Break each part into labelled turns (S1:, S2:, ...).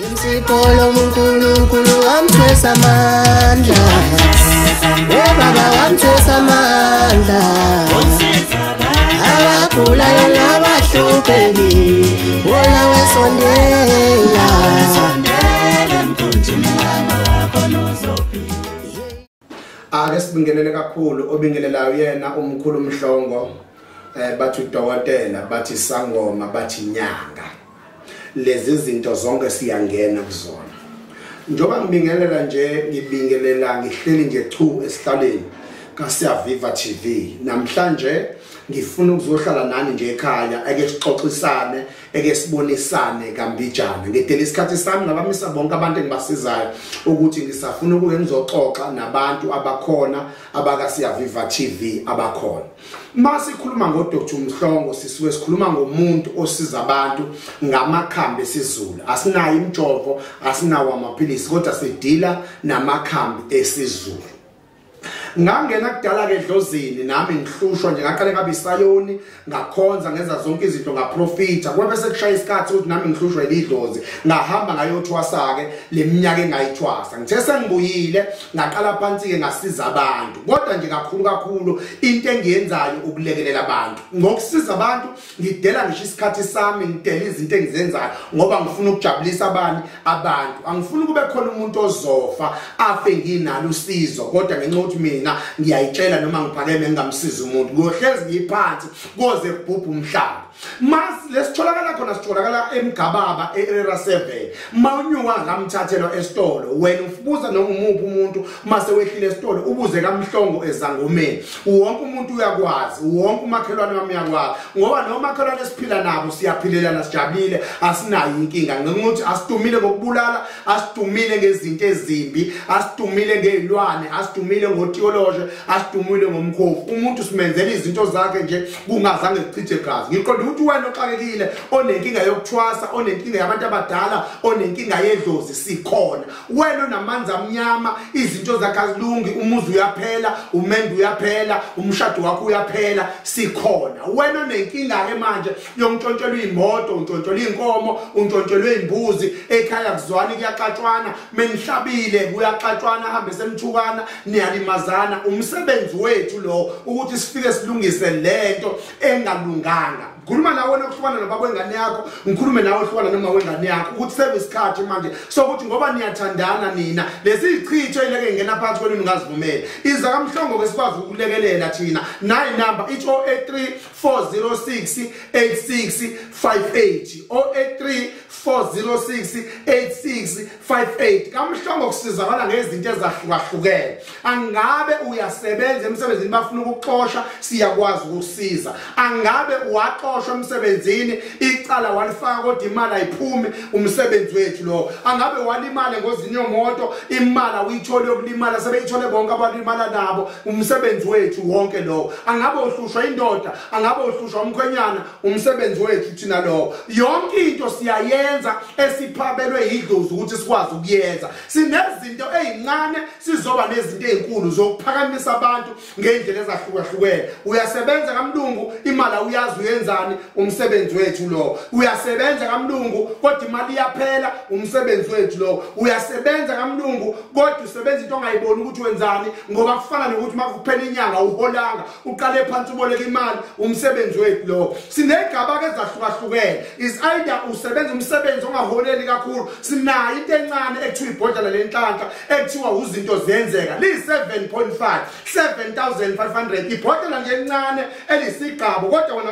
S1: Insipho uNkulunkulu wamthwesa amandla. Baba wamthwesa amandla. Abagulayo nabahluphekile, wona wesondela.
S2: Ake sibingelele kakhulu obingelelayo yena umkhulu Mhlongo, bathi udokotela, bathi sangoma, bathi nyanga. Lezi zinto zonke siyangena kuzona. Njoba ngibingelela nje, ngibingelela ngihleli nje chu esihlalweni kaSiyaviva TV. Namhlanje ngifuna ukuzohlala nani nje ekhaya, eke sixoxisane, eke sibonisane kambijana. Ngidela isikhathi sami ngabamisa bonke abantu engibasizayo ukuthi ngisafuna ukuke ngizoxoxa nabantu abakhona abakaSiyaviva TV abakhona. Masikhuluma ngoDr Mhlongo sisuke sikhuluma ngomuntu osiza abantu ngamakhambi esiZulu. Asinayo imijovo, asinawo amaphilisi, kodwa sidila namakhambi esiZulu. Ngangena kudala ke edlozini nami ngihlushwa nje, ngaqale ngabe isayoni, ngakhonza, ngenza zonke izinto, ngaprofita. Kwabe sekushaya isikhathi ukuthi nami ngihlushwa idlozi, ngahamba ngayothwasa ke leminyaka engayithwasa. Ngithe sengibuyile ngaqala phansi ke ngasiza abantu, kodwa nje kakhulu kakhulu into engiyenzayo ukulekelela abantu. Ngokusiza abantu ngidela ngisho isikhathi sami, ngidela izinto engizenzayo ngoba ngifuna ukujabulisa abanye abantu. Angifuni kube khona umuntu ozofa afe nginalo usizo, kodwa ngenxa yokuthi mina ngiyayitshela noma ngiphakeme ngingamsiza umuntu, ngohlezi ngiphansi koze kubhubhe umhlaba. Mas lesitholakala khona, sitholakala eMgababa e-Area 7. Mawunyuka ngamthathelwa esitolo, wena ufubuza noma umuphi umuntu mase wehlile esitolo ubuze kaMhlongo ezangomeni. Wonke umuntu uyakwazi, wonke umakhelwane wami uyakwazi, ngoba nomakhelwane esiphila nabo siyaphilelana, sijabulile, asinayo inkinga. Ngenxa asitumile ngokubulala, asitumile ngezinto ezimbi, asitumile ngezilwane, asitumile ngotiyoloje, asitumile ngomkhovu. Umuntu simenzela izinto zakhe nje kungazange kuchithe gazi. Ngiqonda ukuthi wena oxakekile, onenkinga yokuthwasa, onenkinga yabantu abadala, onenkinga yedlozi, sikhona. Wena onamanzi amnyama, izinto zakhe azilungi, umuzi uyaphela, umendo uyaphela, umshado wakho uyaphela, sikhona. Wena onenkinga ke manje yokuntshontshelwa imoto, untshontshelwa inkomo, untshontshelwa imbuzi, ekhaya kuzwani kuyaxatshwana, menihlabile kuyaxatshwana, hambe semthukana, niyalimazana. Umsebenzi wethu lo ukuthi sifike silungise lento engalunganga. Ngikhuluma nawe nokuhlukana nobaba wengane yakho, ngikhulume nawe ohlukana noma wengane yakho, ukuthi sekuyisikhathi manje sokuthi ngoba niyathandana nina, lezi zichitho eleke ngena phakathi kwenu ningazivumeli. Iza kaMhlongo ke sikwazi ukulekelela thina. Nayi number ithi 083 406 8658, 083 406 8658. KaMhlongo kusizakala ngezinto ezahlukahlukene. Angabe uyasebenza emsebenzini bafuna ukuxosha, siyakwazi ukusiza. Angabe waxoshwa emsebenzini, icala walifaka kodwa imali ayiphumi, umsebenzi wethu lo. Angabe walimala engozini yomoto, imali awuyitholi yokulimala, sebeyithole bonke abalimala nabo, umsebenzi wethu wonke lo. Angabe uhlushwa indoda, angabe uhlushwa umkhwenyana, umsebenzi wethu thina lo. Yonke into siyayenza esiphabelwe yidlozi ukuthi sikwazi ukuyenza. Sinezinto ezincane, sizoba nezinto ezinkulu zokuphakamisa abantu ngendlela ezahlukahlukene. Uyasebenza kamlungu, imali awuyazi uyenzani, umsebenzi wethu lo. Uyasebenza kamlungu kodwa imali iyaphela, umsebenzi wethu lo. Uyasebenza kamlungu kodwa usebenza into ongayiboni ukuthi wenzani, ngoba kufana nokuthi makuphela inyanga uholanga, uqale phansi uboleka imali, umsebenzi wethu lo. Sinegaba ke ezahlukahlukene, is either usebenza umsebenzi ongaholeli kakhulu, sinayo into encane ekuthiwa ibhodlela lenhlanhla ekuthiwa uzinto ziyenzeka, li 7.5 7500, ibhodlela nje encane elisigqabo, kodwa wena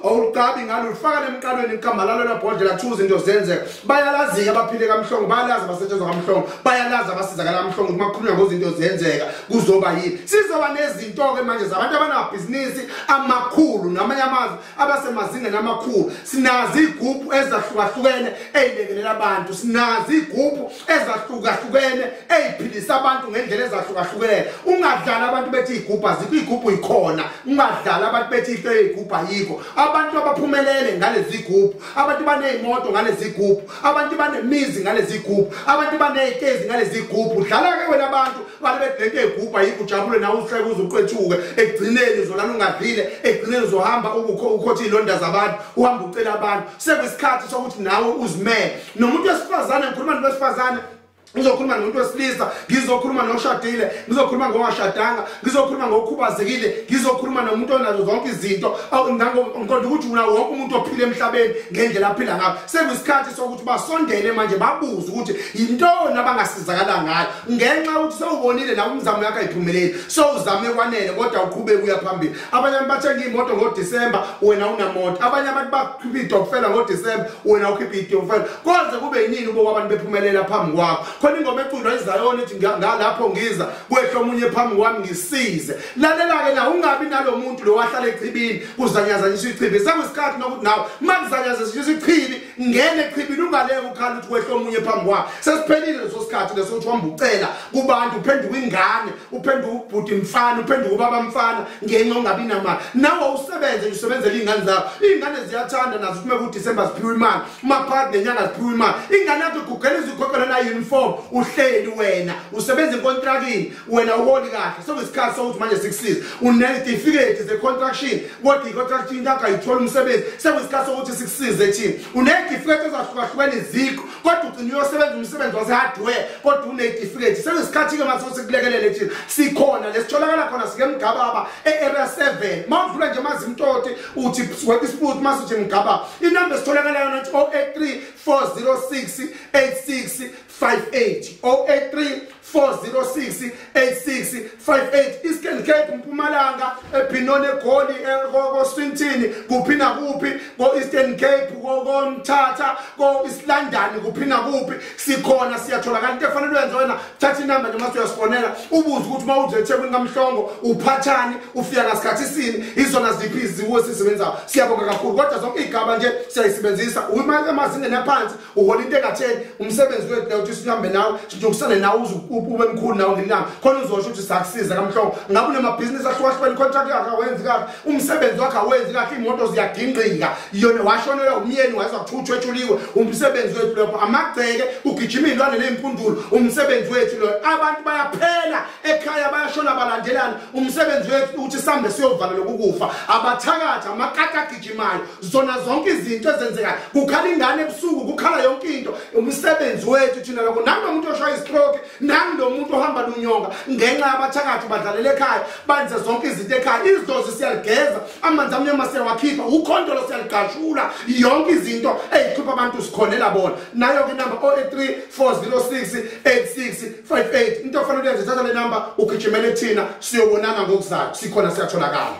S2: awuqabi ngalo, ufaka lemqalweni igama lalo labhodlela kuthiwa izinto ziyenzeka. Bayalazi abaphile kaMhlongo, bayalazi abasetshenzwa kaMhlongo, bayalazi abasizakala kaMhlongo, uma kukhulunywa ngozinto ziyenzeka kuzoba yini. Sizoba nezinto ke manje zabantu abanamabhizinisi amakhulu namanye amazwe abasemazingeni amakhulu. Sinazi igubhu ezahlukahlukene ezilekelela abantu, sinazi igubhu ezahlukahlukene eziphilisa abantu ngendlela ezahlukahlukene. Ungadlala abantu bethi igubhu azikho, igubhu ikhona. Ungadlala abantu bethi into eyigubhu ayikho. Abantu abaphumelele ngalezi gubhu, abantu banezimoto ngalezi gubhu, abantu banemizi ngalezi gubhu, abantu banezitezi ngalezi gubhu. Dlala ke wena abantu bale bedleke igubhu ayikho, ujabule nawe uhleke uzuqethuke. Ekugcineni uzolala ungadlile, ekugcineni uzohamba ukhotha izilonda zabantu, uhamba ucela abantu. Sekuyisikhathi sokuthi nawe uzimele. Nomuntu wesifazane, ngikhuluma nomuntu wesifazane, ngizokhuluma nomuntu wesilisa, ngizokhuluma noshadile, ngizokhuluma ngongashadanga, ngizokhuluma ngokhubazekile, ngizokhuluma nomuntu onazo zonke izinto. Ngiqonda ukuthi una wonke umuntu ophila emhlabeni ngendlela aphila ngayo. Sekuyisikhathi sokuthi basondele manje, babuze ukuthi yintoni abangasizakala ngayo, ngenxa yokuthi sewubonile nawe umzamo yakho ayiphumeleli, sewuzame kwanele kodwa uqhubeke uya phambili. Abanye abantu bathenga imoto ngoDisemba, wena unamoto. Abanye abantu bakhipha idokfela ngoDisemba, wena ukhipha idokfela. Koze kube yinini ubo abantu bephumelela phambi kwakho? Khona ingoma eculwa iZayoni ethi ngalapho ngiza kwehla omunye phambi kwami ngisize. Lalela ke la, ungabi nalomuntu lo wahlala echibini kuzanyazanyiswa ichibi. Sekuyisikhathi nokuthi nawe makuzanyazanyiswa ichibi, ngene echibini, ungaleke ukhala ukuthi kwehla omunye phambi kwakho. Sesiphelile leso sikhathi leso ukuthi uhamba ucela kubantu, uphenduka ingane, uphenduka ubhuti mfana, uphenduka ubaba mfana ngenxa ungabi namali. Nawe usebenze, usebenzele izingane zakho. Izingane ziyathanda nazo ukuthi mekuDisemba ziphiwe imali, maphakathi nenyanga ziphiwe imali. Ingane yakho igugela izikhokhela na uniform, uhleli wena usebenza enkontrakini, wena uholi kahle. Sekuyisikhathi sokuthi manje sikusize. Unezitifiketi ze-contraction, kodwa i-contraction yakho ayithola umsebenzi. Sekuyisikhathi sokuthi sikusize thina. Unezitifiketi ezahlukahlukene izikho, kodwa ugcina uyosebenza umsebenzi wase-hardware kodwa unezitifiketi. Sekuyisikhathi-ke manje sokuthi sikulekelele thina. Sikhona lesitholakala khona, sike Mgababa e-area 7. Uma udlula nje Mazimtoti uthi Workspoot, mase uthi Mgababa. Inamba esitholakala yona ithi 083 406 8658, 083 406 8658. Eastern Cape, Mpumalanga, ePinone, eGoli, koSwintini, kuphi nakuphi, ko-Eastern Cape, koMthatha, ko-East London, kuphi nakuphi, sikhona, siyatholakala. Into efanele uyenze wena, thatha inamba nje mase uyasifonela, ubuze ukuthi uma uze eThekwini kaMhlongo uphathani, ufika ngasikhathi sini, izona ziphi iziwo esisebenzayo. Siyabonga kakhulu, kodwa zonke izigaba nje siyayisebenzisa. Uma emazingeni aphansi uhola into engatheni, umsebenzi wethu leyo ukuthi sihambe nawe, sijungisane nawe uze ube mkhulu nawe ngelanga, khona uzosho ukuthi sakusiza kaMhlongo. Ngabe unamabhizinisi ahlukahlukene, contract yakho awenzi kahle, umsebenzi wakho awenzi kahle, imoto ziyagingqika, yona washonelwa umyeni waza kuthuthwa etshuliwe, umsebenzi wethu lapho. Amagceke ugijima izilwane nezimpundulo, umsebenzi wethu lo. Abantu bayaphela ekhaya, bayashona balandelana, umsebenzi wethu ukuthi sambe siyovala lokufa. Abathakathi, amakati agijimayo, zona zonke izinto ezenzekayo, kukhala ingane ebusuku, kukhala yonke into, umsebenzi wethu thina lokho. Nangomuntu oshaya istroke, nangomuntu ohamba lunyonga ngenxa yabathakathi badlalela ekhaya, benze zonke izinto ekhaya. Izidlozi siyaligeza, amanzi amnyama siyawakhipha, ukhondolo siyaligashula, yonke izinto ezihlupha abantu sikhonela bona. Nayo ke inamba 083 406 8658. Into ofanele uyenze, thatha le namba ugijimele thina, siyobonana ngokuzayo. Sikhona, siyatholakala.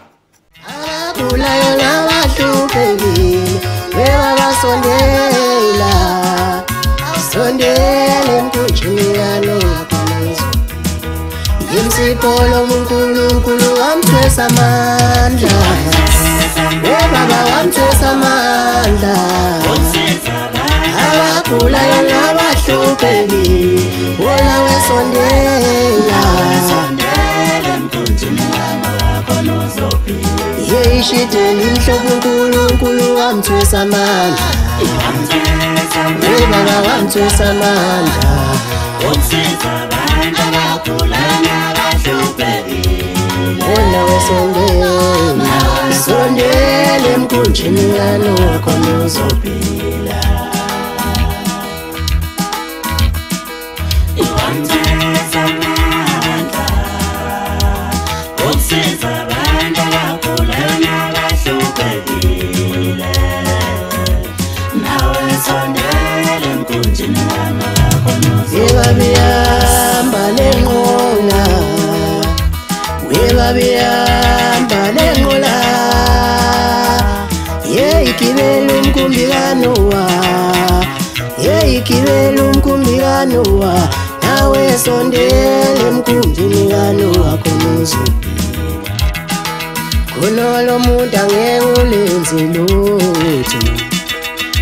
S1: Abagulayo nabahluphekile, bebabasondela, sondela emkhunjini kaNowa khona. Yimsipho lomuNkulunkulu wamthwesa amandla, webaba wamthwesa amandla. Abagulayo nabahluphekile, wona wesondela, yeyishideni imhlophe uNkulunkulu wamthwesa amandla, webaba wamthwesa amandla. Wona wesondela, sondela emkhunjini kaNowa khona uzophila. Webabihamba lenqola, webabihamba lenqola, yeyigibela umkhumbi kaNowa, yeyigibela umkhumbi kaNowa. Nawe sondela emkhunjini kaNowa khona uzophila. Khona lo muntu angeke ulenze lutho,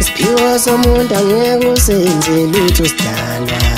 S1: isiphiwo somuntu angeke usenze lutho sidalwa.